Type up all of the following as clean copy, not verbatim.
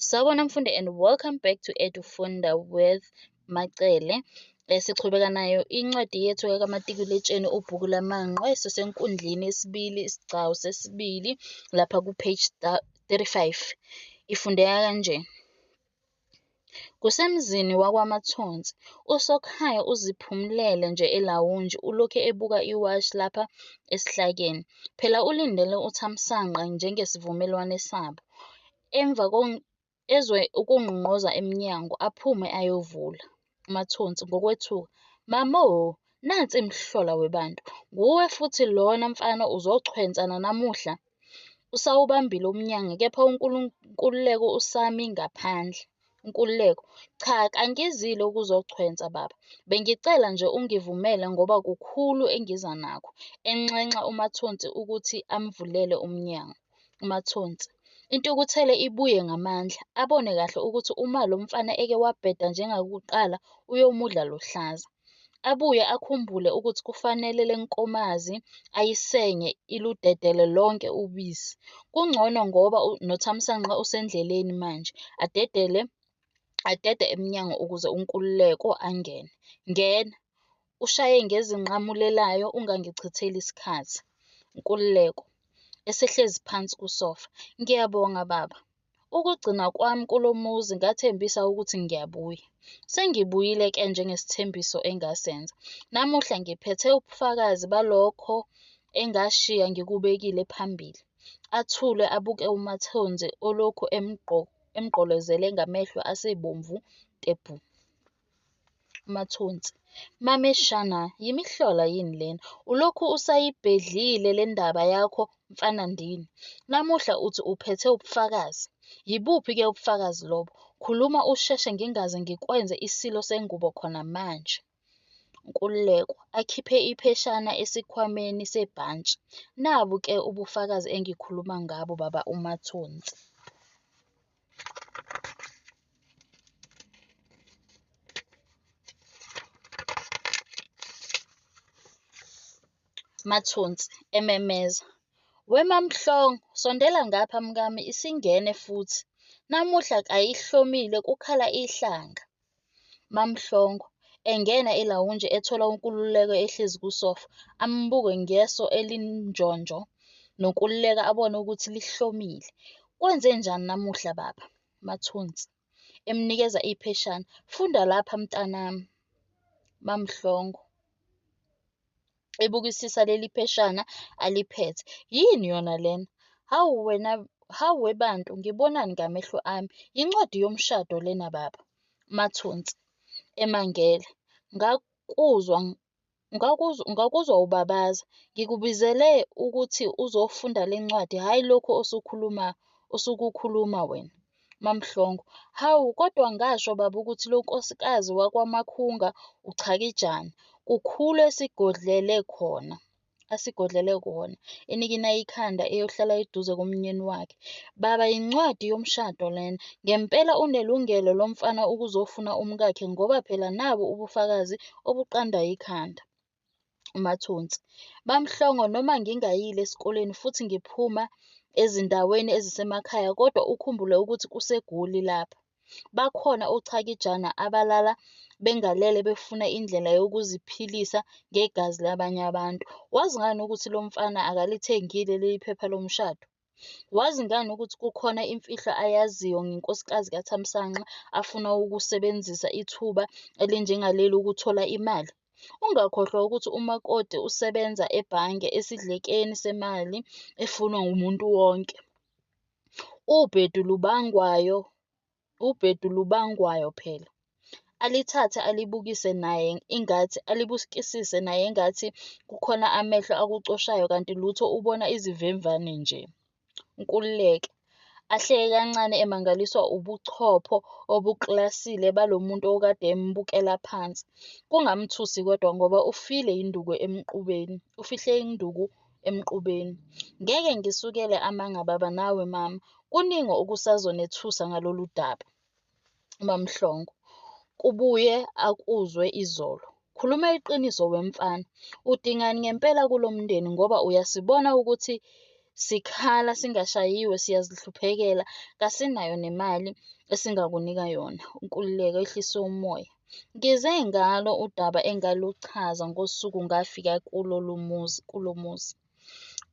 Sawubona mfundi and welcome back to EduFunda with Macele. Sichubeka nayo incwadi yethu kaMatikuletsheni ubhuku lamanqe sisenkundleni yesibili isigcawu sesibili lapha ku-page 35. Ifundeka kanje. Kusemzini wakwaMathonsi, uSokhaya uziphumulele nje elawunji ulokhu ebuka iwashi lapha esihlakeni. Phela ulindele uThamsanqa njengesivumelwano sabo. Ezwe ukungqongqoza emnyango, aphume ayovula. UMathonsi, ngokwethuka, Mamo, nansi imihlola webantu! Nguwe futhi lona mfana uzochwensa nanamuhla? Usawubambile umnyango kepha uNkululeko usami ngaphandle. Nkululeko, Cha kangizile ukuzochwensa baba, bengicela nje ungivumele ngoba kukhulu engiza nakho. Enxenxa uMathonsi ukuthi amvulele umnyango. UMathonsi, intukuthelo ibuye ngamandla, abone kahle ukuthi uma lo mfana eke wabheda njengakuqala uyomudla luhlaza. Abuye akhumbule ukuthi kufanele le nkomazi ayisenge iludedele lonke ubisi. Kungcono ngoba noThamsanqa usendleleni manje, adede emnyango ukuze uNkululeko angene. Ngena, ushaye ngezinqamulelayo ungangichitheli sikhathi. Nkululeko, esehlezi phansi kusofa, Ngiyabonga baba. Ukugcina kwami kulo muzi ngathembisa ukuthi ngiyabuya. Sengibuyile-ke njengesithembiso engasenza. Namuhla ngiphethe ubufakazi balokho engashiya ngikubekile phambili. Athule abuke uMathonsi olokhu emgqolozele ngamehlo asebomvu tebhu. UMathonsi, Mameshana yimihlola yini lena? Ulokhu usayibhedlile le ndaba yakho mfanandini? Namuhla uthi uphethe ubufakazi? Yibuphi-ke ubufakazi lobo? Khuluma usheshe ngingaze ngikwenze isilo sengubo khona manje. Nkululeko, akhiphe ipheshana esikhwameni sebhantshi, Nabu-ke ubufakazi engikhuluma ngabo baba uMathonsi. Mathonsi, ememeza, "WeMaMhlongo, sondela ngapha mkami isingene futhi, namuhla kayihlomile kukhala ihlanga." MaMhlongo, engena elawunji ethola uNkululeko ehlezi kusofa, ambuke ngeso elinjonjo noNkululeko abone ukuthi lihlomile. "Kwenzenjani namuhla baba?" Mathonsi, emnikeza ipheshana, "Funda lapha mntanami." MaMhlongo, ebukisisa leli pheshana aliphethe, "Yini yona lena? Hawu webantu ngibonani ngamehlo ami, yincwadi yomshado lena baba?" Mathonsi, emangele, "Ngakuzwa ngakuzwa ubabaza. Ngikubizele ukuthi uzofunda le ncwadi hhayi lokhu osukukhuluma wena." MaMhlongo, "Hawu kodwa ngasho baba ukuthi lo nkosikazi wakwaMakhunga uChakijana kukhulu asigodlele khona." Enikina ikhanda eyohlala eduze komyeni wakhe. "Baba yincwadi yomshado lena. Ngempela unelungelo lo mfana ukuzofuna umkakhe ngoba phela nabu ubufakazi obuqanda ikhanda." UMathonsi, "MaMhlongo noma ngingayile esikoleni futhi ngiphuma ezindaweni ezisemakhaya kodwa ukhumbule ukuthi kuseGoli lapha. Bakhona ochakijana abalala bengalele befuna indlela yokuziphilisa ngegazi labanye abantu. Wazi ngani ukuthi lo mfana akalithengile leli phepha lomshado? Wazi ngani ukuthi kukhona imfihlo ayaziyo ngenkosikazi kaThamsanqa afuna ukusebenzisa ithuba elinjengaleli ukuthola imali? Ungakhohlwa ukuthi umakoti usebenza ebhange esidlekeni semali efunwa ngumuntu wonke. Ubhedu lubangwayo phela." Alithathe alibukise naye engathi kukhona amehlo akucoshayo kanti lutho ubona izimvemvane nje. Nkululeko, ahleke kancane emangaliswa ubuchopho obuklasile balomuntu okade embukela phansi. Kungamthusi kodwa ngoba ufile yinduku emqubeni. "Ngeke ngisukele amanga baba nawe mama, kuningi okusazonethusa ngalolu daba." MaMhlongo, kubuye akuzwe izolo, "Khuluma iqiniso wemfana, udingani ngempela kulo mndeni ngoba uyasibona ukuthi. Sikhala singashayiwe siyazihluphekela, kasinayo nemali esingakunika yona. Nkululeko, ehlise umoya, "Ngize ngalo udaba engaluchaza ngosuku ngafika kulo muzi."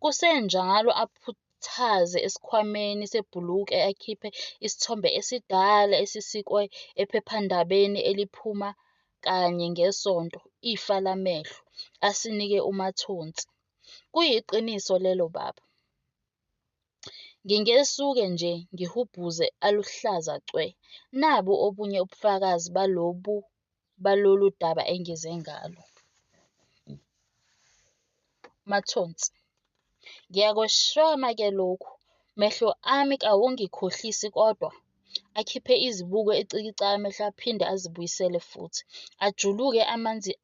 Kusenjalo aphuthaze esikhwameni sebhulukwe akhiphe isithombe esidala esisikwe ephephandabeni eliphuma kanye ngesonto, Ifa Lamehlo, asinike uMathonsi. "Kuyiqiniso lelo baba. Ngingesuke nje ngihubhuze aluhlaza cwe. Nabu obunye ubufakazi balolu daba engize ngalo." Mathonsi "Ngiyakweshwama-ke lokhu. Mehlo ami kawangikhohlisi kodwa?" Akhiphe izibuko ecikice amehlo aphinde azibuyisele futhi. Ajuluke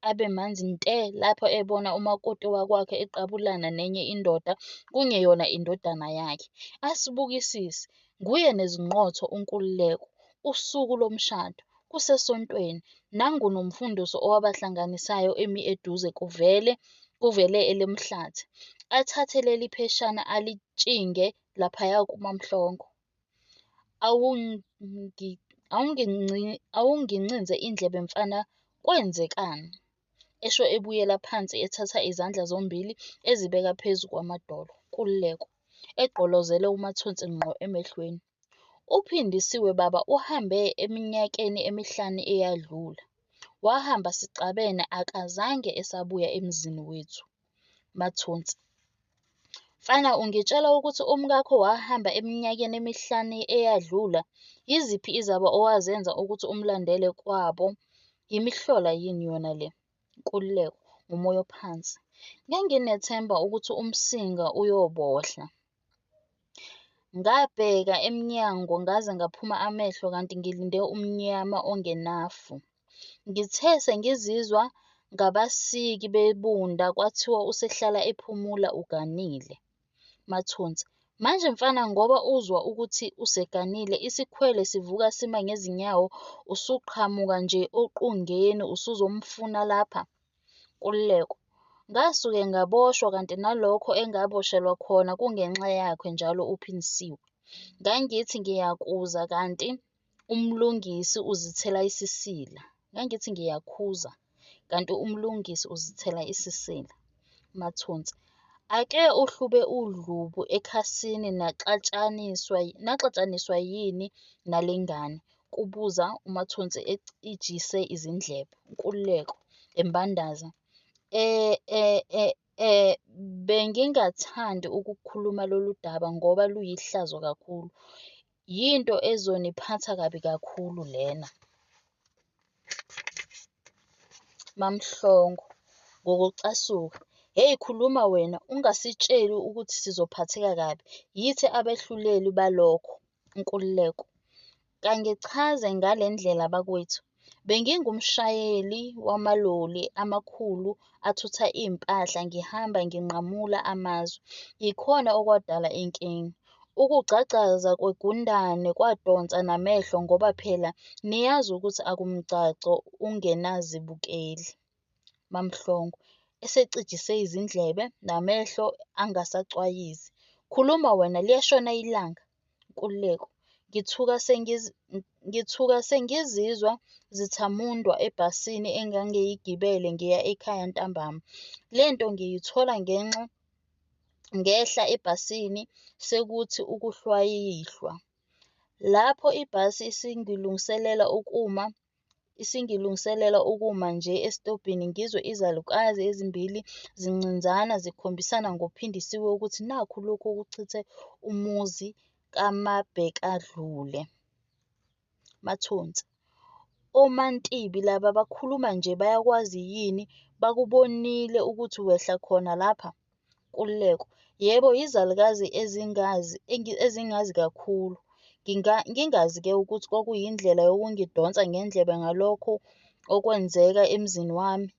abe manzi te lapho ebona umakoti wakwakhe eqabulana nenye indoda kungeyona indodana yakhe. Asibukisise. Nguye nezinqotho uNkululeko. Usuku lomshado. Kusesontweni, nangu nomfundisi owabahlanganisayo emi eduze kuvele elemhlathi. Athathe leli pheshana alitshinge laphaya kuMaMhlongo. "Awungincinze indlebe mfana kwenzekani?" Esho ebuyela phansi ethatha izandla zombili ezibeka phezu kwamadolo. Nkululeko, egqolozele uMathonsi ngqo emehlweni. "UPhindisiwe baba uhambe eminyakeni emihlanu eyedlule. Wahamba sixabene akazange esabuya emzini wethu." Mathonsi, "Mfana ungitshela ukuthi umkakho wahamba eminyakeni emihlanu eyadlula? Yiziphi izaba owazenza ukuthi umlandele kwabo? Yimihlola yini yona le?" Nkululeko, ngomoya ophansi, "Nganginethemba ukuthi umsinga uyobohla. Ngabheka emnyango ngaze ngaphuma amehlo kanti ngilinde umnyama ongenafu. Ngithe sengizizwa ngabasiki bebunda kwathiwa usehlala ePhumula uganile." Mathonsi, "Manje mfana ngoba uzwa ukuthi useganile isikhwele sivuka sima ngezinyawo usuqhamuka nje oqungeni usuzomfuna lapha?" Nkululeko, "Ngasuke ngaboshwa kanti nalokho engaboshelwa khona kungenxa yakhe njalo uPhindisiwe. Ngangithi ngiyakuza kanti uMlungisi uzithela isisila. Ngangithi ngiyakhuza kanti uMlungisi uzithela isisila." Mathonsi, "Ake uhlube udlubu ekhasini naxatshaniswa yini nale ngane?" Kubuza uMathonsi ecijise izindlebe. Nkululeko, embandaza, "Eh eh eh eh bengingathandi ukukhuluma lolu daba ngoba luyihlazo kakhulu. Yinto ezoniphatha kabi kakhulu lena." MaMhlongo, ngokucasuka, "Hheyi khuluma wena ungasitsheli ukuthi sizophatheka kabi. Yithi abehluleli balokho." Nkululeko, "Kangichaze ngale ndlela bakwethu. Bengingumshayeli wamaloli amakhulu athutha impahla ngihamba nginqamula amazwe. Yikhona okwadala inkinga. Ukugcagcaza kwegundane kwadonsa namehlo ngoba phela niyazi ukuthi akumgcagco ungenazibukeli." MaMhlongo, esecijise izindlebe, namehlo angasacwayizi, "Khuluma wena liyashona ilanga." Nkululeko, "Ngithuka sengizizwa zithamundwa ebhasini engangiyigibele ngiya ekhaya ntambama. Le nto ngiyithola ngehla ebhasini sekuthi ukuhlwayihlwa. Lapho ibhasi isingilungiselela ukuma nje esitobhini ngizwe izalukazi ezimbili zincinzana zikhombisana ngoPhindisiwe ukuthi nakhu lokhu okuchithe umuzi kaMabhekadlule." Mathonsi, "OMaNtibi laba bakhuluma nje bayakwazi yini bakubonile ukuthi wehla khona lapha?" Nkululeko, "Yebo yizalukazi ezingazi kakhulu. Ngingazi-ke ukuthi kwakuyindlela yokungidonsa ngendlebe ngalokhu okwenzeka emzini wami.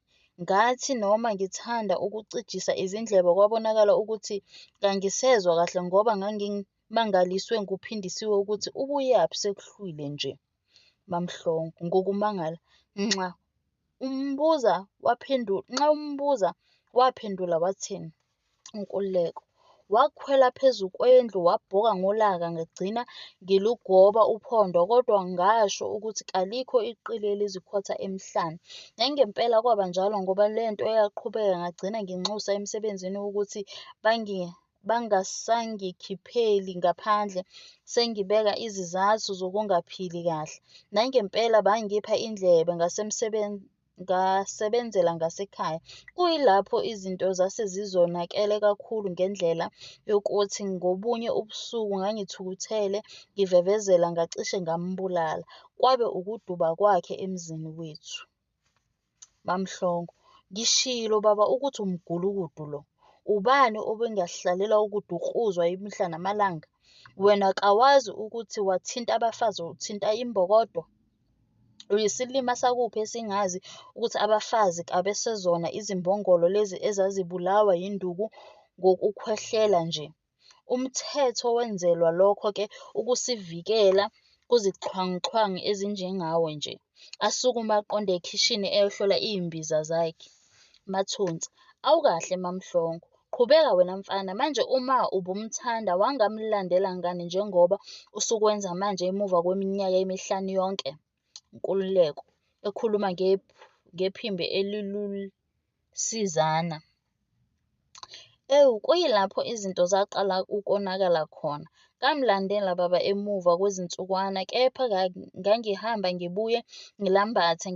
Ngathi noma ngithanda ukucijisa izindlebe kwabonakala ukuthi kangisezwa kahle ngoba ngangimangaliswe nguPhindisiwe ukuthi ubuyaphi sekuhlwile nje." MaMhlongo, ngokumangala, "Nxa umbuza waphendula wathini?" Nkululeko, Wakhwela phezu kwendlu wabhoka ngolaka ngagcina ngilugoba uphondo kodwa ngasho ukuthi kalikho iqili elizikhotha emhlane. Nangempela kwaba njalo ngoba lento yaqhubeka ngagcina nginxusa emsebenzini ukuthi bangasangikhipheli ngaphandle sengibeka izizathu zokungaphili kahle. Nangempela bangipha indlebe ngasebenzela ngasekhaya. Kuyilapho izinto zase zizonakele kakhulu ngendlela yokuthi ngobunye ubusuku ngangithukuthele ngivevezela ngacishe ngambulala. Kwabe ukuduba kwakhe emzini wethu. MaMhlongo, Ngishilo baba ukuthi umgulukudu lo. Ubani obengahlalela ukudukruzwa imihla namalanga? Wena kawazi ukuthi wathinta abafazi uthinta imbokodo? Uyisilima sakuphi esingazi ukuthi abafazi kabasezona izimbongolo lezi ezazibulawa yinduku ngokukhwehlela nje? Umthetho wenzelwa lokho-ke ukusivikela kwizixhwanguxhwangu ezinjengawe nje. Asukume aqonde ekhishini eyohlola izimbiza zakhe. MaThonsi - Awukahle MaMhlongo, Qhubeka wena mfana manje uma ubumthanda wangamlandela ngani njengoba usukwenza manje emuva kweminyaka emihlanu yonke? Nkululeko, Ekhuluma ngephimbo elilusizana. Ewu kuyilapho izinto zaqala ukonakala khona. Ngamlandela baba emuva kwezinsukwana kepha ngangihamba ngibuye ngilambathe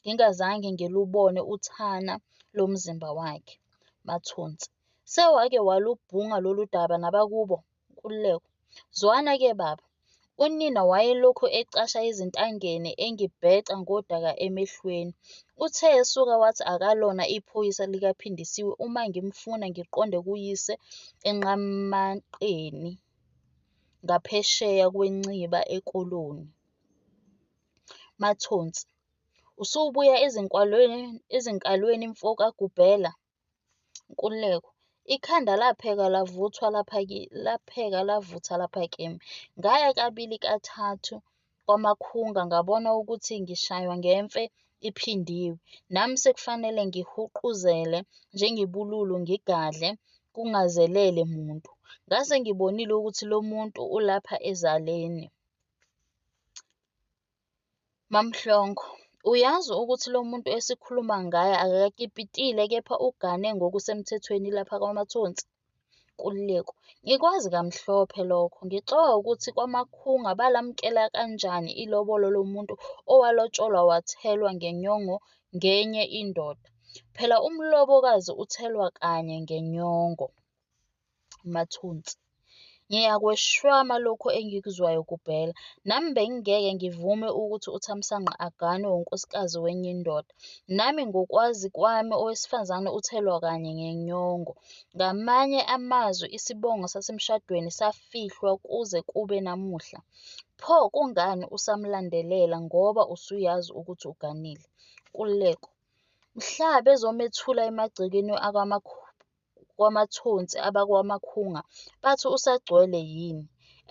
ngingazange ngilubone uthana lomzimba wakhe. MaThonsi - Sewake walubhunga lolu daba nabakubo? Nkululeko - Zwana-ke baba, unina wayelokhu ecasha ezintangeni engibheca ngodaka emehlweni. Uthe esuka wathi akalona iphoyisa likaPhindisiwe uma ngimfuna ngiqonde kuyise eNqamanqeni ngaphesheya kweNciba eKoloni. MaThonsi - Usubuya ezinkalweni mfo kaGubhela? Nkululeko - Ikhanda laphekwa lavutha lapha kimi. Ngaya kabili kathathu kwaMakhunga ngabona ukuthi ngishaywa ngemfe ephindiwe. Nami sekufanele ngihuquzele njengebululu ngigadle kungazelele muntu. Ngase ngibonile ukuthi lo muntu ulapha ezaleni. MaMhlongo - Uyazi ukuthi lo muntu esikhuluma ngaye akakipitile kepha ugane ngokusemthethweni lapha kwaMathonsi? Nkululeko - Ngikwazi kamhlophe lokho. Ngixakwa wukuthi kwaMakhunga balamukela kanjani ilobolo lomuntu owalotsholwa wathelwa ngenyongo ngenye indoda. Phela umlobokazi uthelwa kanye ngenyongo. MaThonsi - Ngiyakweshwama lokhu engikuzwayo Gubhela. Nami bengingeke ngivume ukuthi uThamsanqa aganwe unkosikazi wenye indoda. Nami ngokwazi kwami owesifazane uthelwa kanye ngenyongo. Ngamanye amazwi isibongo sasemshadweni safihlwa kuze kube namuhla. Pho kungani usamlandelela ngoba usuyazi ukuthi uganile? Nkululeko - Mhla bezomethula emagcekeni akwaMathonsi abakwaMakhunga bathi usagcwele yini?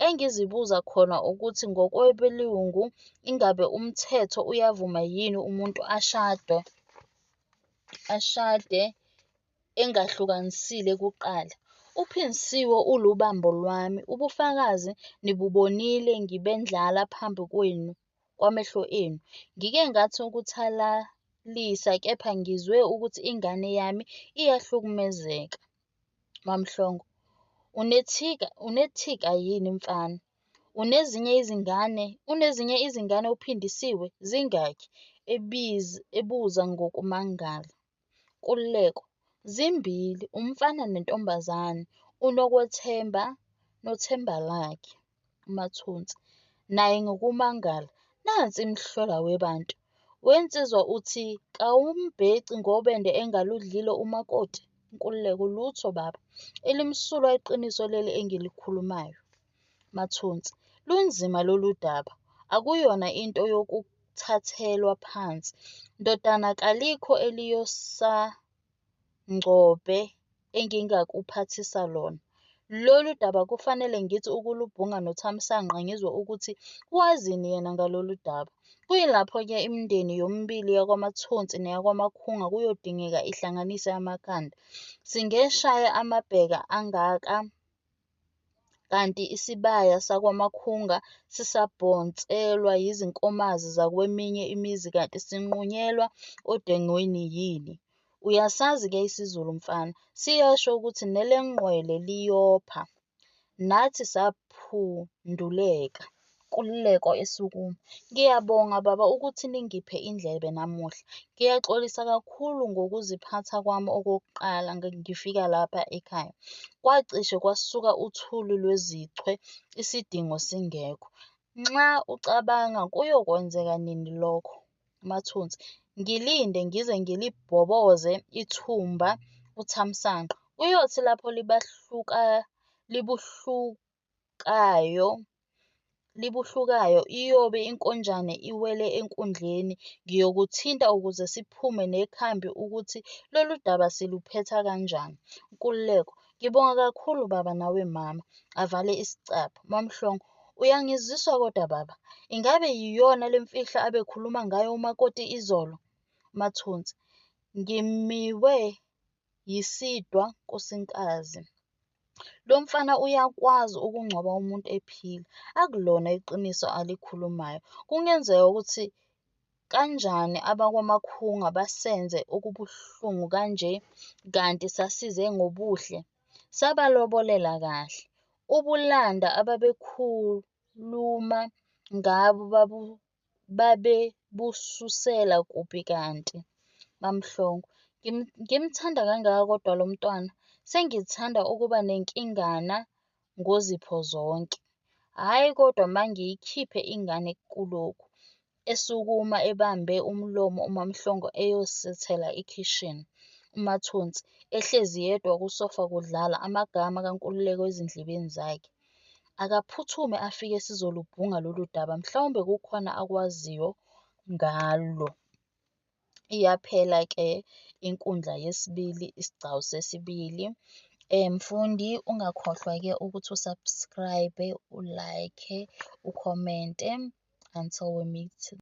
Engizibuza khona ukuthi ngokwabelungu ingabe umthetho uyavuma yini umuntu ashade engahlukanisile kuqala? UPhindisiwe ulubambo lwami, ubufakazi nibubonile ngibendlala phambi kwamehlo enu. Ngike ngathi ukuthalalisa kepha ngizwe ukuthi ingane yami iyahlukumezeka. MaMhlongo - Unethika yini mfana? Unezinye izingane uPhindisiwe? Zingaki? Ebuza ngokumangala. Nkululeko - Zimbili, umfana nentombazane uNokwethemba noThembalakhe. UMathonsi - Naye ngokumangala. Nansi imihlola webantu! Wensizwa uthi kawumbheci ngobende engaludlile umakoti? Nkululeko - Lutho baba, elimsulwa iqiniso leli engilikhulumayo. MaThonsi - Lunzima lolu daba, akuyona into yokuthathelwa phansi. Ndodana kalikho eliyosangcobe engingakuphathisa lona. Lolu daba kufanele ngithi ukulubhunga noThamsanqa ngizwe ukuthi wazini yena ngalolu daba. Kuyilapho-ke imindeni yomibili yakwaMathonsi neyakwaMakhunga kuyodingeka ihlanganise amakhanda. Singeshaya amabheka angaka kanti isibaya sakwaMakhunga sisabhonselwa yizinkomazi zakweminye imizi kanti sinqunyelwa odengweni yini? Uyasazi-ke isiZulu mfana, siyasho ukuthi nelengqwele liyopha. Nathi saphunduleka. Nkululeko, esukuma. Ngiyabonga baba ukuthi ningiphe indlebe namuhla. Ngiyaxolisa kakhulu ngokuziphatha kwami okokuqala ngifika lapha ekhaya. Kwacishe kwasuka uthuli lwezichwe isidingo singekho. Nxa ucabanga kuyokwenzeka nini lokho? MaThonsi ngilinde ngize ngilibhoboze ithumba uThamsanqa. Kuyothi lapho libuhlukayo libuhlukayo iyobe inkonjane iwele enkundleni. Ngiyokuthinta ukuze siphume nekhambi ukuthi lolu daba siluphetha kanjani. Nkululeko Ngibonga kakhulu baba nawe mama. Avale isicabha. MaMhlongo, Uyangizwisa kodwa baba? Ingabe yiyona le mfihlo abekhuluma ngayo umakoti izolo? MaThonsi, Ngimiwe yisidwa nkosikazi. Lo mfana uyakwazi ukungcwaba umuntu ephila. Akulona iqiniso alikhulumayo. Kungenzeka ukuthi kanjani abakwaMakhunga basenze okubuhlungu kanje kanti sasize ngobuhle, sabalobolela kahle. Ubulanda ababekhuluma ngabo babebususela kuphi kanti? MaMhlongo, Ngimthanda kangaka kodwa lo mntwana. Sengithanda ukuba nenkingana ngozipho zonke. Hhayi kodwa mangiyikhiphe ingane kulokhu. Esukuma ebambe umlomo uMaMhlongo eyosithela ekhishini. UMathonsi ehlezi yedwa kusofa kudlala amagama kaNkululeko ezindlebeni zakhe. Akaphuthume afike sizolubhunga lolu daba mhlawumbe kukhona akwaziyo ngalo. Iyaphela-ke inkundla yesibili, isigcawu sesibili. Mfundi, ungakhohlwa-ke ukuthi u-subscribe-e, u-like-e, ukhomente. Until we meet.